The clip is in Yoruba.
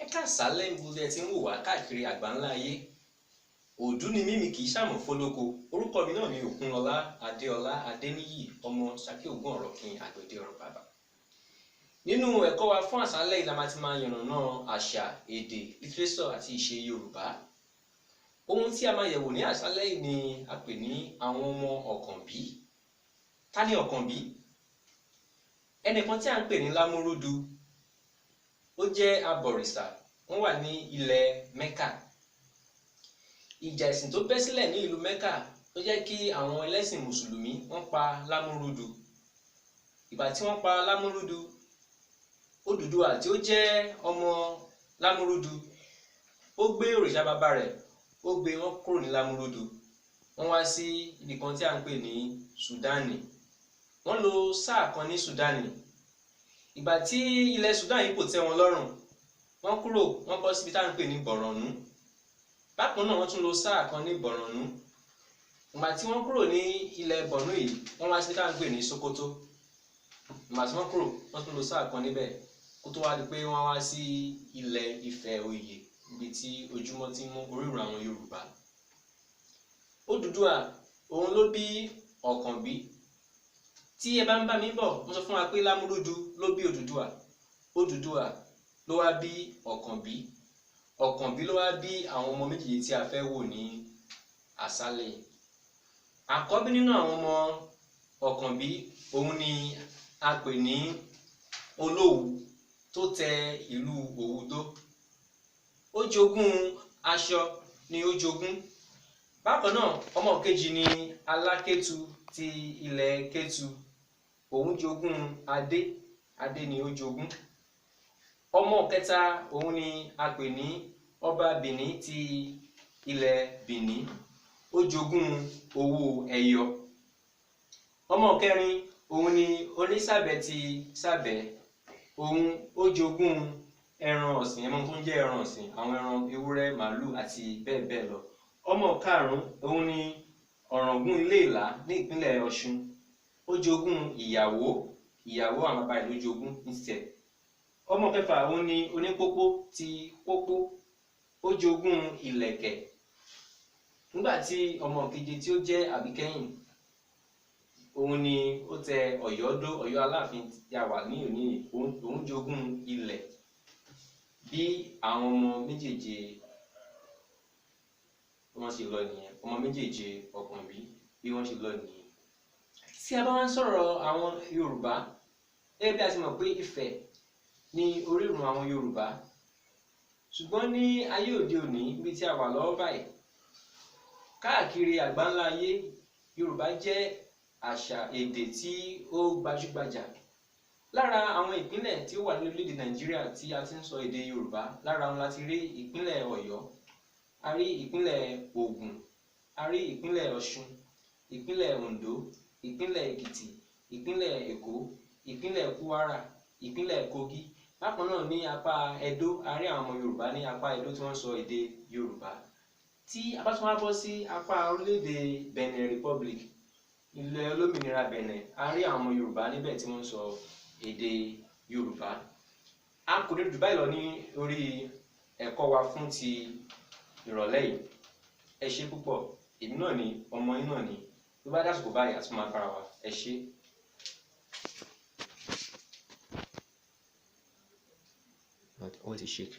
Ẹ káàsálẹ́ gbogbo ẹ tí ń wò wá káàkiri àgbáńlá ayé. Òdú ni mímí kì í ṣàmọ̀ fólóko. Orúkọ mi náà ni Òkúnlọlá Adéọlá Adéníyì ọmọ Ṣakí Ògún Ọ̀rọ̀kin àgbẹ̀dẹ ọ̀rọ̀ bàbà. Nínú ẹ̀kọ́ wa fún àṣálẹ́ yìí la máa ti máa yànnàná àṣà, èdè, lítírésọ̀ àti ìṣe Yorùbá. Ohun tí a máa yẹ̀wò ní àṣálẹ́ yìí ni a pè ní àwọn ọmọ Ọ̀kànbí. Ta ni Ọ̀kànbí? Ẹnìkan tí à ń pè ní Lámúrúdu, ó jẹ́ abọ̀rìṣà, wọ́n wà ní ilẹ̀ Mẹ́kà. Ìjà ẹ̀sìn tó bẹ́ sílẹ̀ ní ìlú Mẹ́kà ló jẹ́ kí àwọn ẹlẹ́sìn mùsùlùmí wọ́n pa Lámúrúdu. Ìgbà tí wọ́n pa Lámúrúdu, Odùduwà tí ó jẹ́ ọmọ Lámúrúdu, ó gbé òrìṣà bàbá rẹ̀, ó gbé wọn kúrò ní Lámúrúdu. Wọ́n wá sí ibì kan tí à ń pè ní Sùdánì. Wọ́n lò sáà kan ní Sùdánì. Ìgbà tí ilẹ̀ Sudan yìí kò tẹ́ wọn lọ́rùn, wọ́n kúrò, wọ́n bọ́ síbi tá à ń pè ní Bọ̀rọ̀nú. Bákan náà wọ́n tún lò sáà kan ní Bọ̀rọ̀nú. Ìgbà tí wọ́n kúrò ní ilẹ̀ Bọ̀rọ̀nú yìí, wọ́n wá síbi tá à ń pè ní Sókótó. Ìgbà tí wọ́n kúrò, wọ́n tún lò sáà kan níbẹ̀ kó tó wá di pé wọ́n wá sí ilẹ̀ Ifẹ̀ Oyè, ibi tí ojúmọ́ ti ń mú orírun àwọn Yorùbá. Odùduwà òun ló bí Ọ̀kànbí. Tí ẹ bá ń bá mi bọ̀, mo sọ fún wa pé Lámúrúdu ló bí Odùduwà. Odùduwà ló wá bí Ọ̀kànbí. Ọ̀kànbí ló wá bí àwọn ọmọ méjèèjì tí a fẹ́ wò ní àṣálẹ́. Àkọ́bí nínú àwọn ọmọ Ọ̀kànbí òun ni a pè ní Olówu tó tẹ ìlú Òwúdó. Ó jogún aṣọ ni ó jogún. Bákan náà ọmọ kejì ni Alákétu ti ilẹ̀ Kétu. Òun jogún adé, adé ni ó jogún. Ọmọ kẹta òun ni a pè ní Ọba Bìní ti ilẹ̀ Bìní. Ó jogún owó ẹyọ. Ọmọ kẹrin òun ni Onísàbẹ̀ ti Sàbẹ̀. Òun ó jogún ẹran ọ̀sìn, ẹran tó ń jẹ́ ẹran ọ̀sìn, àwọn ẹran ewúrẹ́, màálù àti bẹ́ẹ̀ bẹ́ẹ̀ lọ. Ọmọ karùn-ún òun ni Ọ̀ràngún Ilé-Ìlá ní ìpínlẹ̀ Ọ̀ṣun. Ó jogún ìyàwó, ìyàwó àwọn bàbá rẹ̀ ló jogún ní tiẹ̀. Ọmọ kẹfà òun ni Onípópó ti Pópó. Ó jogún ìlẹ̀kẹ̀. Nígbà tí ọmọ keje tí ó jẹ́ àbíkẹ́yìn, òun ni ó tẹ Ọ̀yọ́ dó, Ọ̀yọ́ Aláàfin tí a wà ní òní yìí, òun jogún ilẹ̀. Bí àwọn ọmọ méjèèje wọ́n ṣe lọ nìyẹn, ọmọ méjèèje Ọ̀kànbí bí wọ́n ṣe lọ nìyẹn. Tí a bá wá ń sọ̀rọ̀ àwọn Yorùbá, gẹ́gẹ́ bí a ti mọ̀ pé Ifẹ̀ ni orírun àwọn Yorùbá. Ṣùgbọ́n ní ayé òde òní níbi tí a wà lọ́wọ́ báyìí, káàkiri àgbáńlá ayé, Yorùbá jẹ́ àṣà èdè tí ó gbajúgbajà. Lára àwọn ìpínlẹ̀ tí ó wà ní orílẹ̀-èdè Nàìjíríà tí a ti ń sọ èdè Yorùbá, lára wọn la ti rí ìpínlẹ̀ Ọ̀yọ́, a rí ìpínlẹ̀ Ògùn, a rí ìpínlẹ̀ Ọ̀ṣun, ìpínlẹ̀ Oǹdó, ìpínlẹ̀ Èkìtì, ìpínlẹ̀ Èkó, ìpínlẹ̀ Kúwárà, ìpínlẹ̀ Kogi. Bákan náà ní apá Ẹdó, a rí àwọn ọmọ Yorùbá ní apá Ẹdó tí wọ́n ń sọ èdè Yorùbá. Tí a bá tún wá bọ́ sí apá orílẹ̀-èdè Benin Republic, ilẹ̀ olómìnira Benin, a rí àwọn ọmọ Yorùbá níbẹ̀ tí wọ́n ń sọ èdè Yorùbá. A kò ní jù báyìí lọ ní orí ẹ̀kọ́ wa fún ti ìrọ̀lẹ́ yìí. Ẹ ṣé púpọ̀. Èmi náà ni ọmọ yín náà ni. Tó bá dàsìkò báyìí, a tún máa bára wa. Ẹ ṣé. But always a shake.